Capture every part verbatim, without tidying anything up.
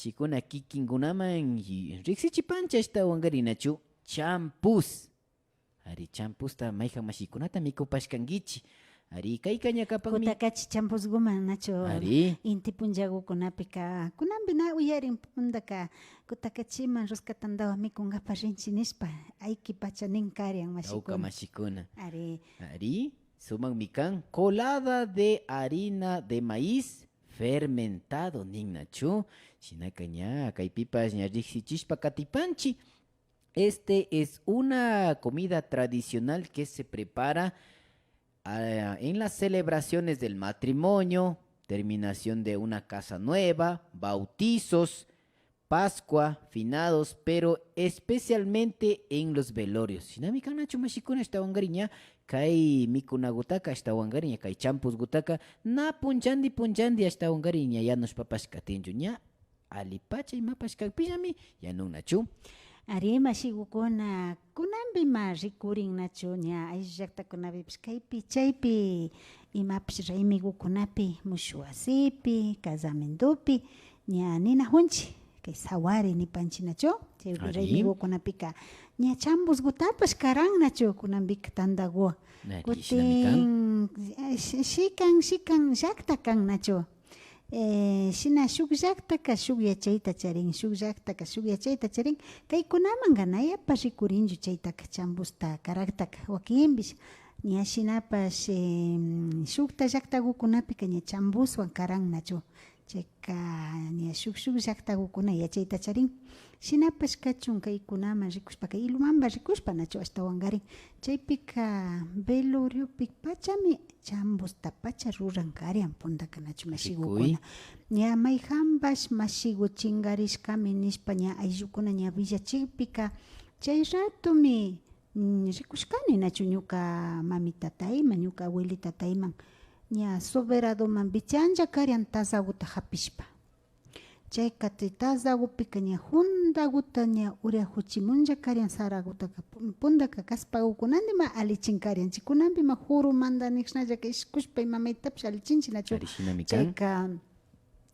Mashikuna kikinkunaman y-, riksichipanchi ashtawankarin nachu champus. Ari, champusta mayjan mashikunata mikupashkankichi. Ari, kayka ña kapanmi. Kutakachi champuskuman nachu. Ari. Inti punllakukunapika, kunanpi na uyarin puntaka, kutakachiman ruska tantawan mikunkapa rinchi nishpa, ayki pacha nin karian mashikuna. Tawka mashikuna. Ari. Ari, sumakmi kan, colada de harina de maíz fermentado nin nachu. Shinaka ña, kaypipash ña riksichishpa katipanchi. Este es una comida tradicional que se prepara, ah, en las celebraciones del matrimonio, terminación de una casa nueva, bautizos, Pascua, finados, pero especialmente en los velorios. Shinami kan nachu mashikuna ashtawankarin ña, kay mikunakutaka ashtawankarin ña, kay champuskutaka na punchandi punchandi ashtawankarin ña yanushpapash katinchu ña. Alipacha imapash kakpillami yanun nachu. Ari, mashikukuna, kunanpi ima rikurin nachu ña ayllu llaktakunapipash kaypi chaypi imapash raymikukunapi, mushuk wasipi, casamentopi, ña ninajunchi, kay sawari nipanchi nachu, chaypi Ari. Raymikukunapika ña champuskutapash karan nachu, kunanpika tantakuwan. Ari, shinami kan. Kutin, eh, shi-, shikan, shikan llakta kan nachu. Eh, shina shuk llaktaka shuk yachayta charin, shuk llaktaka shuk yachayta charin. Kaykunamanka na yapa rikurinchu chaytaka, champusta karaktaka, wakinpish. Ña shinapash, em, shukta llaktakukunapika ña champuswan karan nachu. Chayka ña shuk, shuk llaktakukuna yachayta charin. Shinapash kachun kaykunaman rikushpaka, Ilumanpa rikushpa nachu ashtawankarin. Chaypika veloriopi pachami champustapacha ruran karian puntaka nachu mashikukuna. Rikuy. Ña mayjanpash mashiku chinkarishkami nishpa ña ayllukuna ña willachikpika, chay ratomi, mm, rikushkani nachu ñuka mamitatayman, ñuka abuelitatayman, ña soberadoman vichanlla karian tazakuta japishpa. Chayka chay tazakupika ña juntakuta ña urajuchimunlla karian sarakutaka, pun-, puntaka kaspakukunandima alichin karian. Chaykunanpima jurumanta nijshnallaka ishkushpa ima maytapish alichinchi nachu. Ari shinami kan. Chayka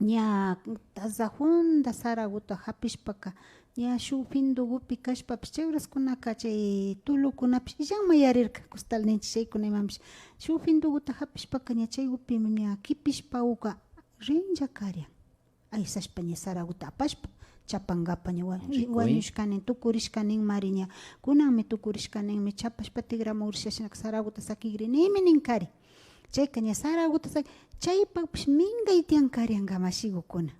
ña taza junta sarakuta japishpaka, ña shuk fintukupi kashpapish, chay horaskunaka chay tulukunapish illanman yarirka, costal ninchi chaykuna imapish. Shuk fintukuta japishpaka ña chaykupimi ña kipishpakuka rinlla karian. Aysashpa ña sarakuta apashpa, chapankapa ña wa-, Rikuy. Wañushkanin, tukurishkaninmari ña. Kunanmi tukurishkaninmi, chapashpa tikramurisha shinaka sarakuta sakikrinimi nin kari. Chayka ña sarakuta sak-, chaypakpish minkay tiyan karianka mashikukuna.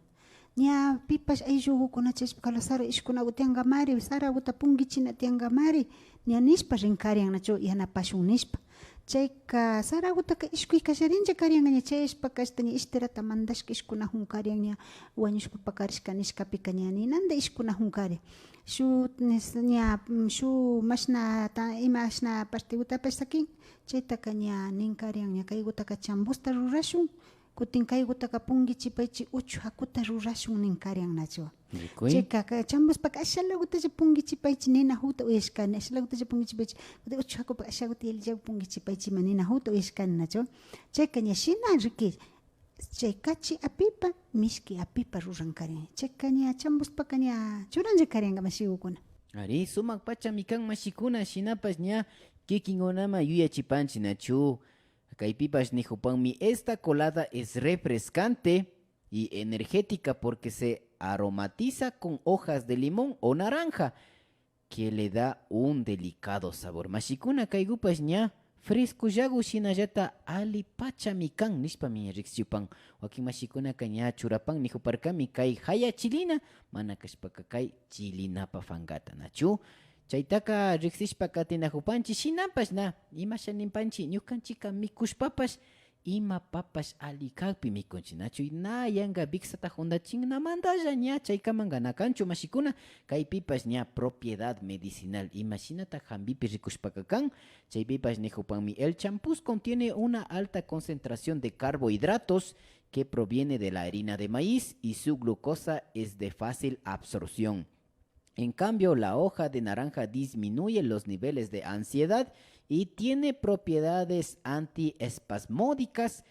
Ña pipash ayllukukuna chayashpaka sara ishkunaku tiyankamari, sarakuta punkichina tiyankamari, ña nishpa rin karian nachu yanapashun nishpa. Chayka sarakutaka ishkuy kallarinlla karianka ña chayashpaka ashta ña ishtirata mandashka ishkunajun karian ña wañushpa pakarishka nishkapika ña ninanda ishkunajun kari. Shu nis-, ña, mm, shu mashna ta-, ima ashna partekutapash sakin, chaytaka ña nin karian ña kaykutaka champusta rurashun, kutin kaykutaka punkichipaychi uchu jakuta rurashun nin karian nachu. Rikuy. Chayka, ka-, champuspaka ashalakutalla punkichipaychi ninajuta uyashkani, ashalakutalla punkichipaychi, kutin uchu jakupa ashakuta yallillaku punkichipaychima ninajuta uyashkani nachu. Chayka ña shina riki, chay kachi apipa, mishki apipa ruran karin. Chayka ña champuspaka ña churanlla karianka mashikukuna. Ari, sumak pachami kan mashikuna, shinapash ña kikinkunaman yuyachipanchi nachu. Kaypipash nijupanmi, esta colada es refrescante y energética porque se aromatiza con hojas de limón o naranja, que le da un delicado sabor. Mashikuna, kaykupash ña frescollaku shinallata alipachami kan nishpami ña riksichipan. Wakin mashikunaka ña churapan nijuparkami kay jaya chilina, mana kashpaka kay chilinapa fankata, nachu? Chaytaka riksishpa katinajupanchi, shinapash na, imasha ninpanchi, ñukanchika mikushpapash imapapash ali kakpi mikunchi, nachu? Na yanka wiksata jundachinnamantalla ña chaykamanka na kanchu, mashikuna. Kaypipash ña propiedad medicinal imashinata jampipi rikushpaka kan, chaypipash nijupanmi, el champús contiene una alta concentración de carbohidratos que proviene de la harina de maíz y su glucosa es de fácil absorción. En cambio, la hoja de naranja disminuye los niveles de ansiedad y tiene propiedades antiespasmódicas,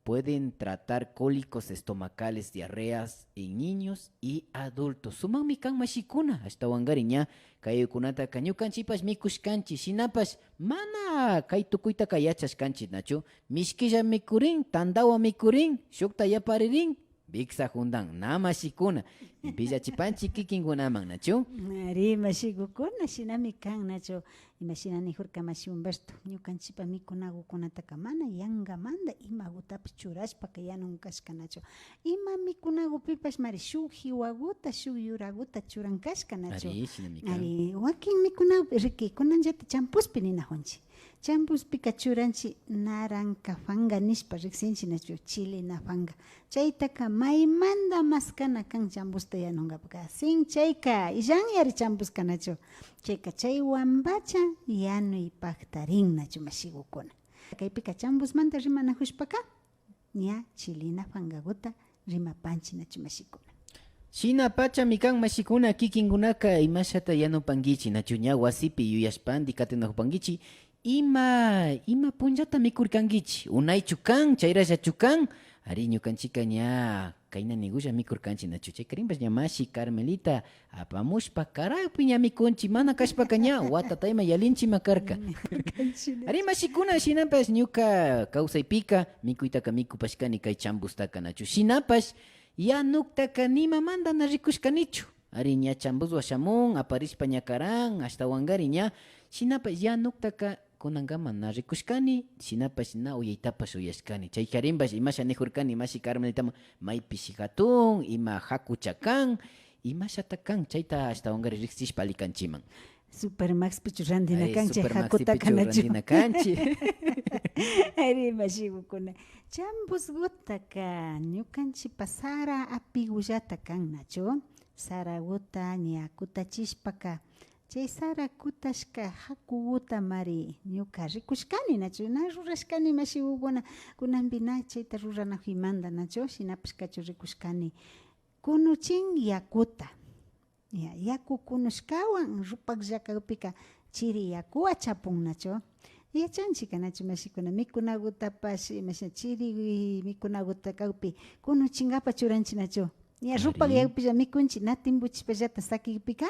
pueden tratar cólicos estomacales, diarreas en niños y adultos. Sumakmi kan mashikuna, ashtawankari ña kaykunataka ñukanchikpash mikushkanchik, shinapash mana kay tukuytaka yachashkanchik, nachu? Mishkilla mikurin, tandawan mikurin, shukta yaparirin, wiksa jundan, na mashikuna. Villachipanchik kikinkunaman, nachu? Ari, mashikukuna, shinami kan, nachu? Imashina nijurka mashi Humberto, ñukanchikpa mikunakukunataka mana yankamanta imakutapish churashpaka yanun kashka, nachu? Ima mikunakupipash mari shuk jiwakuta, shuk yurakuta churan kashka, nachu? Ari, shinami kan. Ari, wakin mikunakupi riki, kunanllata champuspi ninajunchik. Champuspika churanchik naranja panka nishpa riksinchik, nachu? Chilena panka. Chaytaka maymanta maskana kan champusta yanunkapaka. Sin chayka illanyari champuska, nachu? Chayka chaywanpacha yanuy paktarin, nachu, mashikukuna? Kaypika champusmanta rimanajushpaka, ña chilena pankakuta rimapanchik, nachu, mashikuna? Shinapachami kan, mashikuna, kikinkunaka imashata yanupankichik, nachu? Ña wasipi yuyashpandi katinajupankichik, ima, ima punllata mikurkankichik, unaychu kan, chayrallachu kan. Ari, ñukanchikka ña kayna nigulla mikurkanchik, nachu? Chaykarinpash ña mashi Carmelita apamushpa karakpi ña mikunchik, mana kashpaka ña watata ima yalinchikma karka. Ari, mashikuna, shinapash ñuka kawsaypika mikuytaka mikupashkani kay champustaka, nachu? Shinapash yanuktaka nimamanta na rikushkanichu. Ari, ña champuswan shamun, aparishpa ña karan, ashtawankari ña. Shinapash yanuktaka kunankama na rikushkani, shinapash na uyaytapash uyashkani. Chaykarinpash imasha nijurkani mashi Carmelitaman, maypishi jatun, ima jakucha kan, imashata kan, chayta ashtawankari riksishpa alli kanchikman. Supermaxpichu randina Ay, kanchik, Supermaxpichu jakutaka, nachu? Randina kanchik. Ari, mashikukuna. Champuskutaka ñukanchikpa sara apikullata kan, nachu? Sarakuta ña kutachishpaka, chay sara kutashka jakukutamari ñuka rikushkani, nachu? Na rurashkani, mashikukuna, kunanpi na chayta ruranajuymanta, nachu? Shinapash kachu rikushkani. Kunuchin yakuta. Ya, yaku kunushkawan rupaklla kakpika chiri yakuwan chapun, nachu? Yachanchik, nachu, mashikuna? Mikunakutapash, imasha, chiri mikunakuta kakpi kunuchinkapa churanchik, nachu? Ña Ari. Rupak yakupilla mikunchik, na timpuchishpallata sakikpika,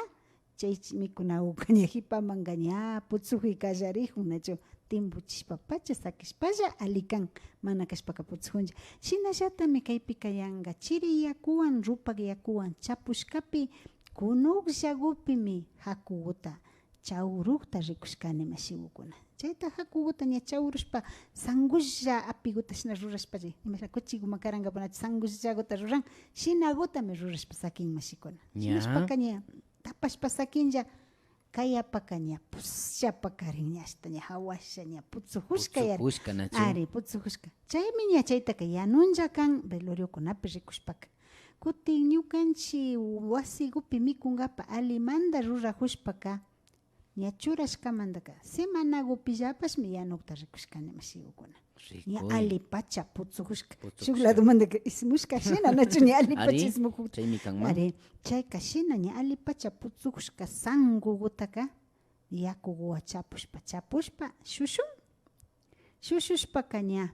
chay ch-, mikunakuka ña jipamanka ña putsujuy kallarijun, nachu? Timpuchishpapacha sakishpalla alli kan, mana kashpaka putsujunlla. Shinallatami kaypika yanka chiri yakuwan, rupak yakuwan chapushkapi, kunukllakupimi jakukuta chawrukta rikushkani, mashikukuna. Chayta jakukuta ña chawrushpa, sankulla apikuta shina rurashpa, imashina kuchikuma karankapa, nachu, sankullakuta ruran, shinakutami rurashpa sakin, mashikuna. Ña. Shinashpaka ña tapashpa sakinlla, kayapaka ña pushapaka rin, ña ashta ña jawasha, ña putsujushka yari. Putsujushka, nachu? Ari, putsujushka. Chaymi ña chaytaka yanunlla kan veloriokunapi rikushpaka. Kutin ñukanchik wasikupi mikunkapa allimanta rurajushpaka, ña churashkamantaka semanakupillapashmi yanukta rikushkani, mashikukuna. Ña Rikuy. Allipacha putsujushka. Putsujushka. Shuk ladomantaka ismushka shina, nachu? Ña allipacha Ari, ismujukta. Chaymi kanman. Ari, chayka shina ña allipacha putsujushka sankukutaka yakukuwan chapushpa, chapushpa, shushun. Shushushpaka ña,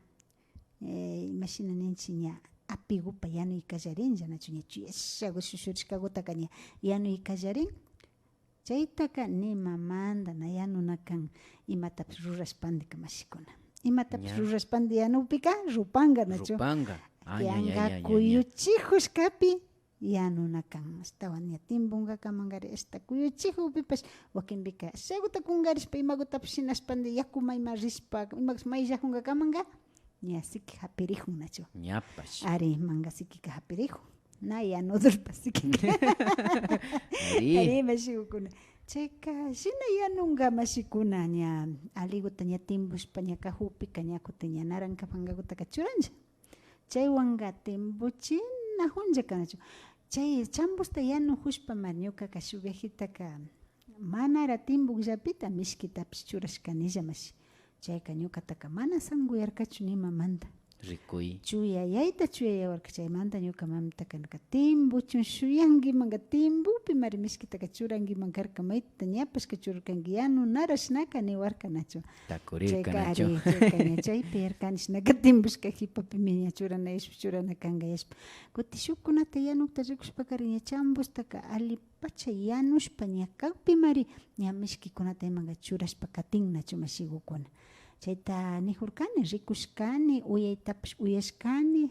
eh, imashina ninchik, ña apikupa yanuy kallarinlla, nachu? Ña chuyashaku shushurishkakutaka ña yanuy kallarin. Chaytaka nimamanta na yanuna kan, imatapish rurashpandika, mashikuna. Imatapish Ña. Rurashpandi yanukpika rupanka, nachu? Rupanka. Ah, ña, ña, ña, ña, ña. Yanka kuyuchijushkapi yanuna kan. Ashtawan ña timpunkakamankari ashta kuyuchijukpipash, wakinpika ashakuta kunkarishpa imakutapish shinashpandi yaku mayman rishpa, imakush mayllajunkakamanka, ña siki japirijun, nachu? Ñapash. Ari, manka sikika japirijun. Na yanudurpa sikika. Ari. Ari, mashikukuna. Chayka shina yanunka, mashikuna, ña allikuta ña timpushpa ña kajukpika ña kutin ña naranja pankakutaka churanlla. Chaywanka timpuchinajunlla kan, nachu. Chay champusta yanujushpama ñukaka shuk viajitaka manara timpukllapita mishkitapish churashkanilla, mashi. Chayka ñukataka mana sankuyarkachu nimamanta. Rikuy. Chuyayayta chuyayawarka, chaymanta ñuka mamitaka naka timbuchun shuyankimanka, timbupimari mishkitaka churankiman karka, mayta ñapashka chururkanki, yanunara shinaka niwarka nachu. Takurirka nachu. Chayka ari, chayka ña chaypi yarkani shinaka timbushka jipapimi ña churana yashpa, churana kanka yashpa. Kutin shukkunata yanukta rikushpakari ña chambustaka allipacha yanushpa ña kakpimari ña mishkikunata imanka churashpa katin nachu mashigukuna. Chayta nijurkani, rikushkani, uyaytapash uyashkani,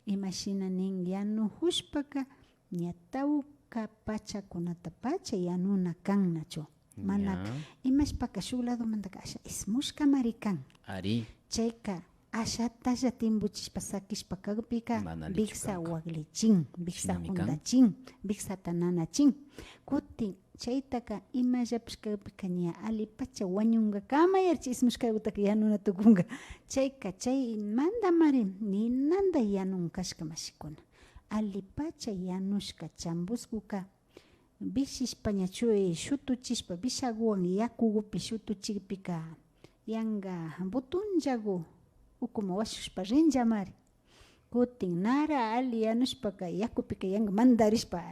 imashina nin yanujushpaka ña tawka pachakunatapacha yanuna kan nachu. Mana ña. Imashpaka shuk ladomantaka asha ismushkamari kan. Ari. Chayka ashatalla timbuchishpa sakishpa kakpika mana wiksa lichu kanka. Waklichin, wiksa shinami kan. Jundachin, wiksata nanachin. Kutin chaytaka imallapish kakpika ña allipacha wañunkakama yarchi ismushkagutaka yanuna tukunka. Chayka chaymantamari ninanda yanun kashka mashikuna. Allipacha yanushka chambuskuka wishishpa ña chuy shutuchishpa wishaguwan yakugupi shutuchikpika yanka butunllagu ukuman washushpa rinllamari. Kutin nara alli yanushpaka yakupika yanka mandarishpa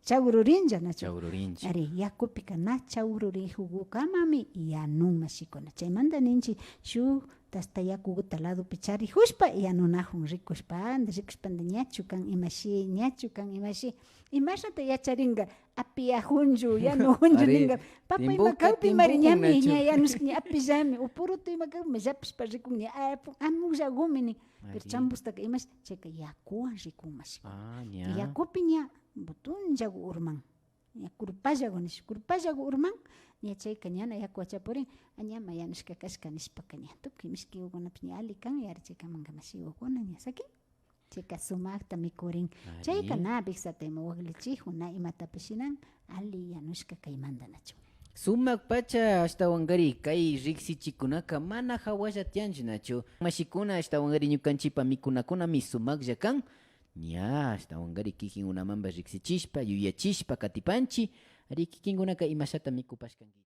chagrurinlla nachu. Chagrurinlla. Ari, yakupika na chagrurijugukamami yanun mashikuna. Chaymanta ninchi shuk tasta yakuguta ladopi charijushpa yanunajun rikushpanda, rikushpanda ñachu kan imashi, ñachu kan imashi. Imashnata yacharinka, apiyajunchu, yanujunchu ari, ninka. Papa ima timbuka, kakpimari timbukun ñami, nachu. Ña yanushka, ña apillami, o purutu ima kakpimi llapishpa rikun, ña apu-, amullagumi nin. Pero ari. Chambustaka imash, chayka yakuwan rikun mashi. Ah, ña. Yakupi ña butunllagu urman. Ña kurpallagu nish, kurpallagu urman, ña chayka ñana yakuwa chapurin, a, ñama yanushka kashka nishpaka ña. Tukuy mishkigukunapish ña alli kan, yari chayka manka mashigukuna ña sakin. Chayka sumakta mikurin. Ari. Chayka na wiksata ima waklichijun, na imatapish shinan, alli yanushka kaymanta nachu. Sumak pacha ashtawankari kay riksichikunaka mana jawalla tiyanchu nachu. Mashikuna ashtawankari ñukanchipa mikunakunami sumaklla kan. Ña ashtawankari kikinkunamanpash riksichishpa, yuyachishpa katipanchi. Ari kikinkunaka imashata mikupashkanki.